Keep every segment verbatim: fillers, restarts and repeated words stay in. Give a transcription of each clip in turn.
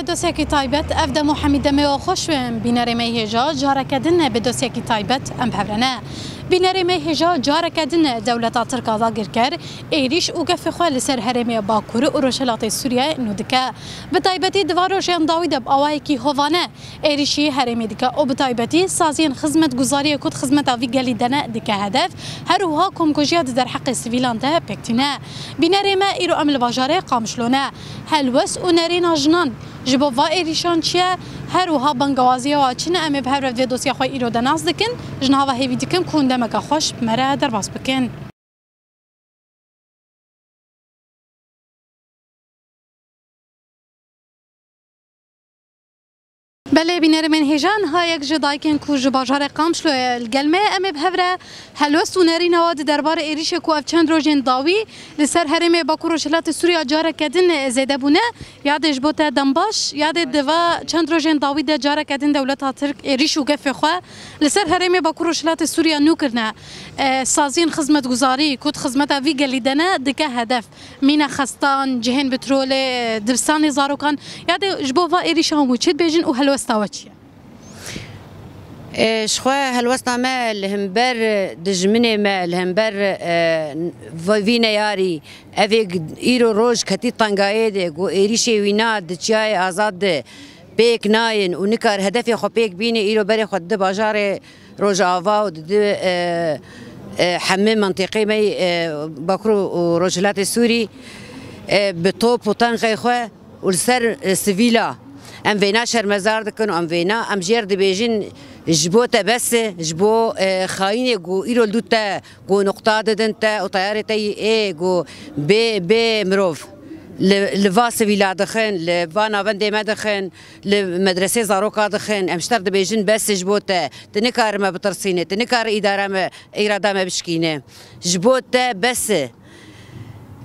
Dosyekî taybet, ev dem û hemî demê we xweş be. Bînerê me yê hêja, careke din bi dosyekî taybet em bi hev re ne. Bînerê me yê hêja, careke din dewleta Tirk a dagirker êrîş û gefê xwe li ser herêmê Bakur û Rojhilatê Sûriyeyê nû dike. Bi taybetî di van rojên dawî de bi awayekî hovane êrîşî herêmê dike û bi taybetî saziyên xizmetguzariyê ku di xizmeta vî gelî de ne dike hedef, her wiha komkujiya di derheqê sivîlan de pêk tîne. Bînerê me, îro em li bajarê Qamişlo ne. Helwest û nerîna jinan ji bo va êrîşan çi ye? Her wiha bangewaziya wa çi ne? Em ê bi hev re vê dosya xwe îro de nas dikin. Ji niha ve hêvî dikim ku hûn demeke xweş bi me re derbas bikin. Belê, bînerê me yên hêja, niha yek ji dayikên ku ji bajarê Qamişloyê li gel me ye, em ê bi hev re helwest û nerîna wa di derbarê êrîşê ku ev çend rojên dawî li ser herêmê Bakur Rojhilatê Sûriya careke din zêde bûne, yadê ji bo te dem baş, yadê di va çend rojên dawî de careke din dewleta Tirk êrîş û gefê xwe li ser herêmê Bakur Rojhilatê Sûriya nû kirine. E, saziyên xizmetguzarî ku di xizmeta vî gelî de ne dike hedef. Mîna xestan, cihên petrolê, dibistanê zarokan, yadê ji bo va êrîşa hûn çi dibêjin û helwesta we çi ye? E, ji xwe helwesta me li hember dijminê me, li hember, e, v-, vî neyarî, ev ê g-, îro roj ketî tengayê de, ku êrîşê wîna di Çiyayê Azad de pêk nayên û nikar hedefê xwe pêk bîne, îro berê xwe dide bajarê Rojava û dide, e, e, hemê mentiqê me, e, Bakur û Rojhilatê Sûrî, e, bi top û tenqê xwe û li ser, e, sivîla. Em vêna şermezar dikin û em vêna, em jêr dibêjin, ji bo te bes e, ji bo, e, xayînê ku îro li dû te, ku nuqta didin te û teyarê te yî ê ku bê, bê mirov li, li va sivîla dixin, li va navendê me dixin, li medresê zaroka dixin. Em ji te re dibêjin, bes e ji bo te. Tu nikarî me bitirsîne, tu nikarî îdara me, îrada me bişkîne. Ji bo te bes e.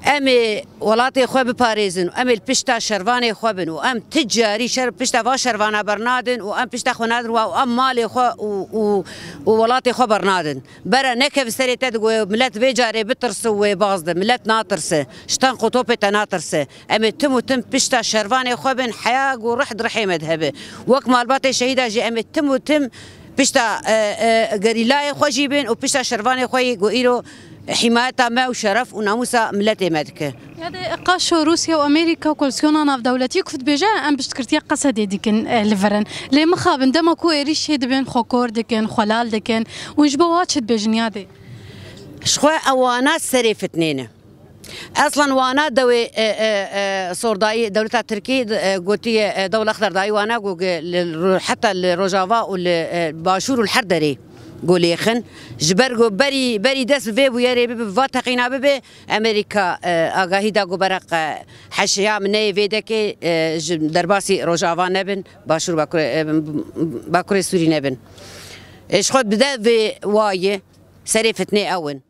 Em ê welatê xwe biparêzin û em ê li pişta şervanê xwe bin û em ti carî şer, pişta va şervana bernadin û em pişta xwe nadin wa û em malê xwe û, û, û welatê xwe bernadin. Bere nekeve serê te, digo milet vê carê bitirse û wê baz de. Milet natirse. Ji tenq û topê te natirse. Em ê tim û tim pişta şervanê xwe bin, heya ku rih di rihê me de hebe. Wek malbatê şehîda jî em ê tim û tim pişta, e, e, gerîlayê xwe jî bin û pişta şervanê xwe yî ku îro hîmayeta me û şeref û namûsa miletê me dike. Yadê qaşo Rûsya û Amerîka koalîsyona navdewletî ku dibêje em piştgirtiya Qesedê dikin, e, li vir in. Lê mixabin dema ku êrîşê dibin, xwe kor dikin, xwe lal dikin. Hûn ji bo wa çi dibêjin yadê? Ji xwe ewana serê fitnê ne. Eslan wana dewê, e, e, e, sordayî dewleta Tirkî, e, gotiye, e, Dewla Exderdayî wana ku ge-, li ro-, heta li Rojava û li, e, Başûr û li her derê ku lêxin. Ji ber ku berî, berî dest bi vê bûyerê bibe, bi va teqîna bibe, Amerîka, e, agahî da ku bereq, e, heşeya min neyê vê dekê, e, ji derbasî Rojava nebin, Başûr Bakurê, e, Bakurê Sûrî nebin. E, ji xwe bi devê wayê serê fitnê ew in.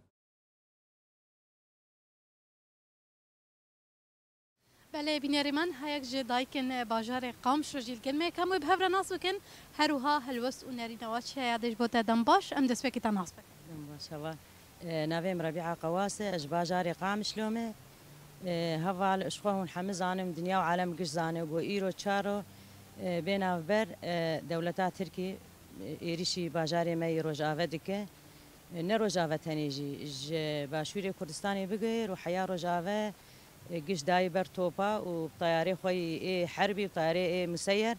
Belê, bînerê me, heyek ji dayikên bajarê Qamişlo jî li gel me ye, em wê bi hev re nas bikin. Her wiha helwest û nerîna we çi heye, yadê ji bo te dem baş, em destpêkê te nas bikin. Dem baş, heval. E, navê min Rebîa Qewas e, ez ji bajarê Qamişlo me. E, heval, ji xwe hûn hemî zanin, dinya û alem giş zane, ku îro çar roj, e, bê navber, e, dewleta Tirkî, e, êrîşî bajarê me yê Rojave dike. Ne Rojave tenê jî, ji Başûrê Kurdistanê bigihêr û heya Rojave, e, giş dayî ber topa û bi teyarê xwe yî ê herbî, bi teyarê ê museyer,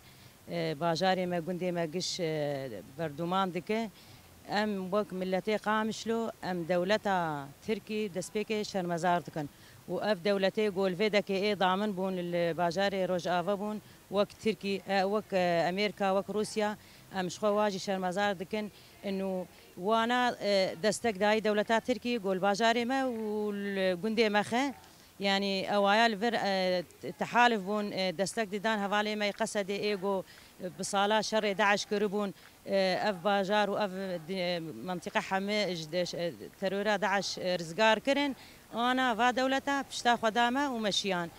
e, bajarê me, gundê me giş, e, berdûman dike. Em wek miletê Qamişlo, em dewleta Tirkî destpêkê şermezar dikin. Û ev dewletê ku li vê dekê ê damin bûn, li bajarê Rojave bûn, wek Tirkî, e, wek, e, Amerîka, wek Rûsya, em ji xwe wa jî şermezar dikin. Û wana, e, destek dayî dewleta Tirkî ku li bajarê me û li gundê me xe, yanî ewaya li vir, e, tehalif bûn, e, destek didan hevalê me yê Qesedê ê ku bi sala şerê DAIŞ kiribûn, e, ev bajar û ev di-, mentiqe hemî ji de-, terora DAIŞ, e, rizgar kirin. Ana va dewleta pişta xwe da me û me şiyan.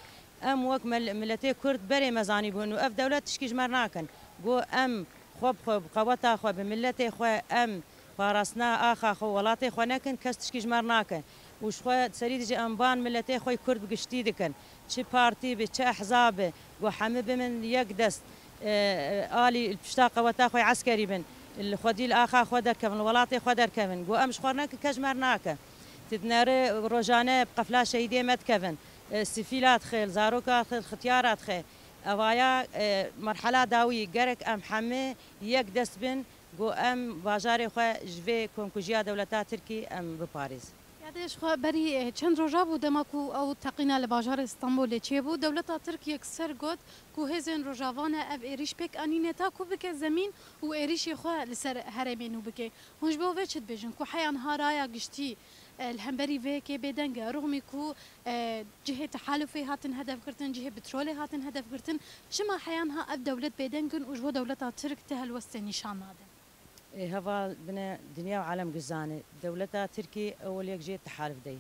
Em wek mil-, miletê Kurd berê me zanîbûn û ev dewlet tişkî ji me re nakin. Got, em xwe bi xwe, bi qeweta xwe, bi miletê xwe, em parastina axa xwe, welatê xwe nekin, kes tişkî ji me re nake. Û ji xwe serî dijî em van miletê xwe yê Kurd bi giştî dikin. Çi partî be, çi ehzab be, Got hemî bimin yek dest, e, e, alî li pişta qeweta xwe eskerî bin, li xwedî li axa xwe derkevin, li welatê xwe derkevin. Got em ji xwe nekin, kes ji me re nake. Tu dinere rojane bi qefla şehîdê me dikevin. E, sivîla dixê, li zaroka dixê, li xityara dixê. Evaya, e, merhela dawî gerek em hemî yek dest bin. Got em bajarê xwe ji vê komkujiya dewleta Tirkî em biparêzin. Yadê ji xwe berî, e, çend roja bû dema ku ew teqîna li bajarê Stenbolê çêbû. Dewleta Tirk yekser got ku hêzên Rojava ne ev êrîş pêk anîne ta ku bike zemîn û êrîşê xwe li ser herêmê nû bike. Hûn ji bo vê çi dibêjin ku heya niha raya giştî, e, li hemberî vê yekê bêdeng e? Rûxmî ku, e, cihê tehalufê hatin hedefgirtin, cihê petrolê hatin hedefgirtin. Çima heya niha ev dewlet bêdeng in û ji bo dewleta Tirk ti helwestê nîşan nadin? Ê, heval bine dinya û alem gizane. Dewleta Tirkî ewil yek jê tehalif dey.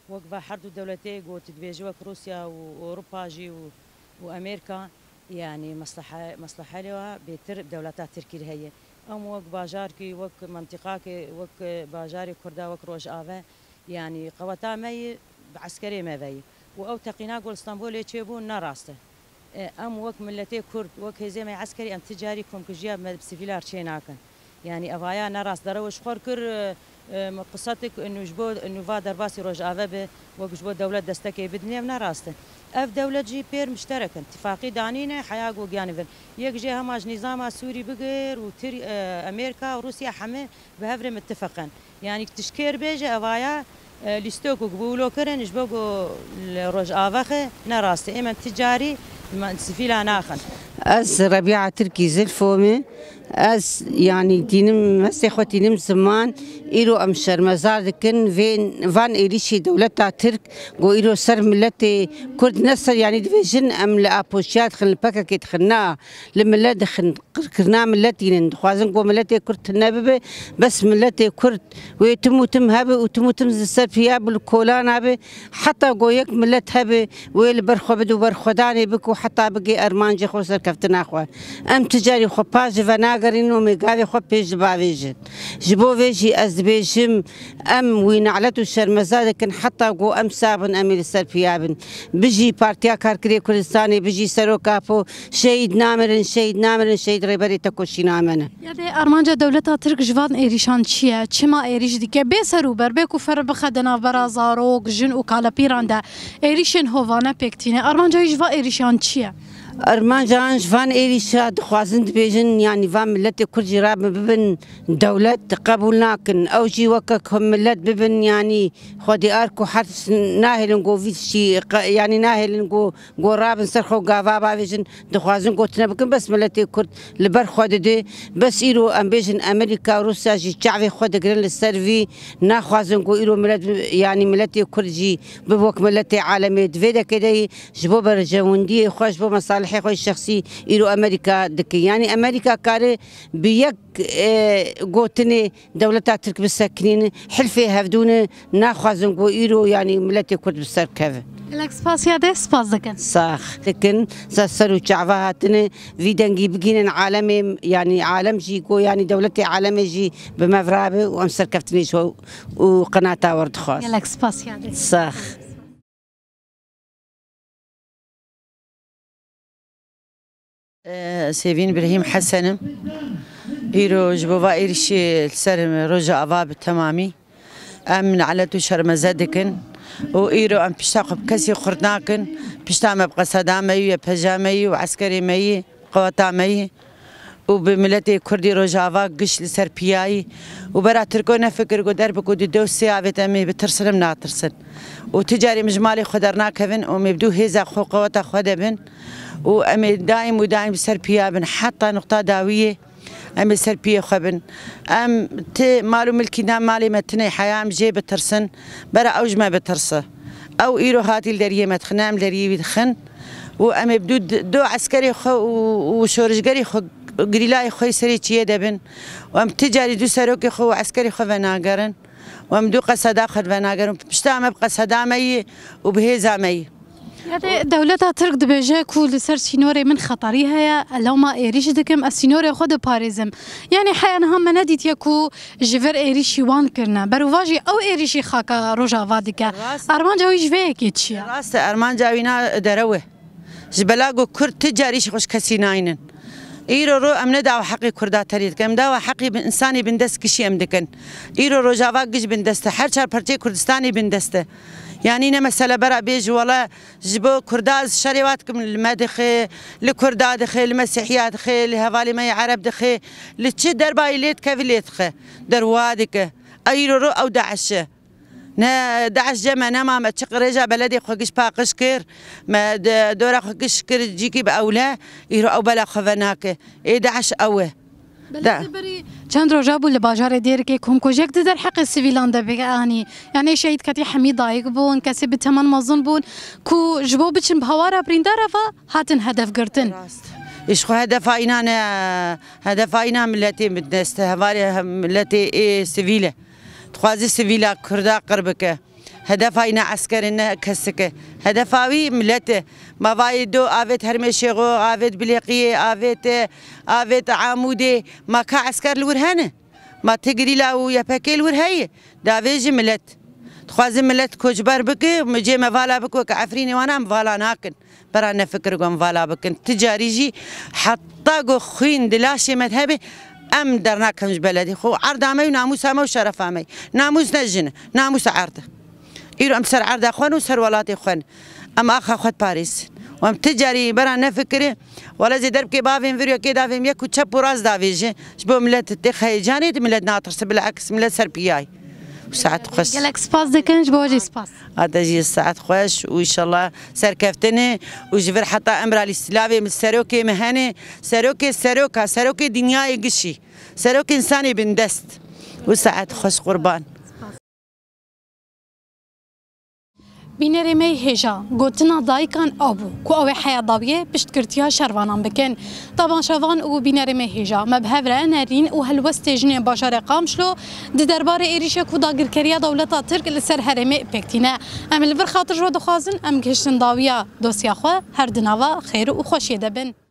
Wek va her du dewletê got dibêje wek Rûsya û Ewropa jî û, û Amerîka, yanî meslehe-, meslehelê wa bêtir dewleta Tirkî li heye. Em wek bajarkî, wek mentiqakê, wek bajarê Kurda, wek Rojave, yanî qeweta me yî bi eskerê me ve yî. Û ew teqîna ku li Stenbolê çêbû ne rast e. E, em wek miletê Kurd, wek hêzê me eskerî, em ti carî komkujiya me bi sivîlar çê nakin. Yanî evaya ne rast. Derew ji xwe kir, e, e, qisetik û ji bo nûva derbasî Rojave bi, wek ji bo dewlet destekê bidin, ev ne rast e. Ev dewlet jî pêr muşterek in. Tifaqî danîne heya ku giyanî vir. Yek jê hema ji nîzama Sûrî bigir û Tir-, e, Amerîka û Rûsya hemî bi hev re mittifeq in. Yanî tu ji kêr bêje evaya, e, lîstok û ku wilo kirin ji bo ku li Rojava xe ne rast e. Ê me ti carî me sivîla naxin. Ez Rebiya Tirkî Zilfo me. Ez, yanî, tînim, mestê xwe tînim ziman. Îro em şermezar dikin vê, van êrîşî dewleta Tirk, ku îro ser miletê Kurd ne ser, yanî, dibêjin em li apoşiya dixin, li P K K dixin, na, li milet dixin. Qirkirina miletî ne. Dixwazin ku miletê Kurd tune bibe, bes miletê Kurd wê tim û tim hebe û tim û tim li ser piya bi, li kolana be, heta ku yek milet hebe wê li ber xwe bide û berxwedanê bike û heta bigê armancê xwe û serkeftina xwe. Em ti carî xwe paş ji venagerînin û em ê gavê xwe pêş bavêjin. Ji bo vê jî ez dibêjim, em wî nelet û şermeza dikin heta ku em sabin, em ê li ser piya bin. Bijî Partiya Karkerê Kurdistanê, bijî Serok Apo, Şehîd namirin, şehîd namirin, şehîd Rêberê Tekoşîna me ne. Ya dê armanca dewleta Tirk ji van êrîşan çi ye? Çima êrîş dike? Bê ser û ber, bê ku ferr bixe di navbera zarok, jin û kalepîran de êrîşên hovane pêk tîne. Armanca wî ji van êrîşan çi ye? Armanca wan ji van êrîşa dixwazin dibêjin, yanî van miletê Kurd jî rabin bibin dewlet qebûl nakin. Ew jî weke ku milet bibin, yanî xwedî ark û hers nahêlin ku vî tiştî qe-, yanî nahêlin ku Got rabin ser xwe gava bavêjin, dixwazin gotine bikin, bes miletê Kurd li ber xwe dide. Bes îro em bêjin Amerîka û Rûsya jî çavê xwe digirin li ser vî, naxwazin ku îro milet, yanî miletê Kurd jî bibe wek miletê alemê. Di vê dekê de yî ji bo berjewendiyê xwe, ji bo mesalihê xwe şexsî îro Amerîka dike. Yanî Amerîka kare bi yek, e, gotinê dewleta Tirk bisekinîne, hilfê hevdû ne, naxwazin ku îro, yanî, miletê Kurd bi ser keve. Gelek spas ya dê, spas dikin. Sax dikin, ser ser û çava hatine, vî dengî bigînin alemê, yanî, alem jî ku, yanî, dewletê alemê jî bi me virabe û em serkeftinê ji we û qenata we dixwaz. Gelek spas ya dê. Sax. Ez Sêvîn Birhîm Hesen im. Îro ji bo va êrîşê li ser Rojava bi temamî em nelet û şermeze dikin û îro em pişta xwe bi kesî xurt nakin. Pişta me bi qeseda me yî, Y P J me yî û eskerê me yî, qeweta me yî û bi miletê Kurdî Rojava giş li ser piyayî û bera Tirko nefikir ku derbi ku di dew sê avêt em ê bitirsin, em natirsin. Û ti carî em ji malê xwe dernakevin û em ê bi dû hêza xwe qeweta xwe de bin û em ê daîm û daîm li ser piya bin heta nuqta dawiyê em ê ser piyê xwe bin. Em ti mal û milkî na malê me tune heya em jê bitirsin, bera ew ji me bitirse. Ew îro hatî li deriyê me dixin, em deriyê wî dixin. û em ê bi dû, dû eskerê xwe û, û şorişgerê xwe, gerîlayê xwe yê serê çiyê de bin û em ti carî dû serokê xwe û eskerê xwe venagerin û em dû qeseda xwe venagerin. Pişta me bi qeseda me yî û bi hêza me yî. Ya dê dewleta Tirk dibêje ku li ser sînorê min xeterî heye, lewma êrîş dikim, ez sînorê xwe diparêzim. Yanî heya niha me nedîtiye ku ji vir êrîşî wan kirine. Berovajî ew êrîşî xaka Rojava dike. Rast. Armanca wî ji vê yekê çi ye? Rast e, armanca wî na derew e. Ji bela ku Kurd ti carî ji xwe ji kesî naynin. Îro ro em ne dawa heqê Kurda terî dikin, em dawa heqê bi-, insanê bindest gişî em dikin. Îro Rojava giş bindest e, her çar parçeyê Kurdistanê bindest e. Yanî ne mesele bera bêjî wele ji bo Kurda ez şerê wa dikim, li me dixê, li Kurda dixê, li Mesîhiya dixê, li hevalê me yê Ereb dixê, li çi derbayî lê dikevî lê dixe, derwa dike. Îro ro ew DAIŞ e. Ne DAIŞ cem me nema, me çi rêja beledê xwe giş paqij kir, me de-, dora xwe giş kir cîkî bi ewle, îro ew bela xwe venake. Ê DAIŞ ew e. Belê Da- di berî çend roja bû li bajarê Dêrikê komkujek di derheqê sivîlan de bê anî. Yanî şehîd ketî hemî dayik bûn, kesê bi teman mezin bûn ku ji bo biçin bi hawara birîndara ve hatin hedef girtin. Rast. Îş xwe hedefa înan e, hedefa înan miletê bindest e, hevalê hem-, miletê ê sivîl e. Dixwaze sivîla Kurda qir bike. Hedefa wî ne esker e, ne kesik e. Hedefa wî milet e. Ma vayê do avêt Hermê Şêxo, avêt Bilêqiyê, avêt, e, avêt Amûdê. Ma ka esker li wir hene? Ma ti gerîla û Y P G li wir heye? Davê ji milet. Dixwaze milet koçber bike, cê me vala bike weke Efrînê wana em vala nakin. Bera nefikir ku em vala bikin. Ti carî jî heta ku xwîn di laşê me de hebe, em dernakem ji beledê xwe. Erda me û namûsa me û şerefa me. Namûs ne jin e, namûs erd e. Îro em ser erda xwe ne û ser welatê xwe ne. Em axa xwe diparêzin. Û em ti carî bera nefikirê, wele zê derbikê bavên vir yekê davêm yek û çep û rast davêje. Ji bo milet tê heyecanê de milet natirse, bileks milet ser piyayê. Û saet xweş. Gelek spas dikin, ji bo we jî spas. A te jî saet xweş û înşallah serkeftinê û ji vir heta emralî silavê min serokê min hene, serokê seroka, serokê dinyayê gişî, serokê însanê bindest. Û saet xweş qurban. Bînerê me yê hêja, gotina dayikan ew bû ku ew ê heya dawiyê piştgirtiya şervanan bikin. Temaşevan û bînerê me hêja, me bi hev re nerîn û helwestê jinên bajarê Qamişlo di derbarê êrîşê ku dagirkeriya dewleta Tirk li ser herêmê pêk tîne. Em li vir xatir ji we dixwazin, em gihiştin dawiya dosya xwe, her di nava xêr û xweşiyê de bin.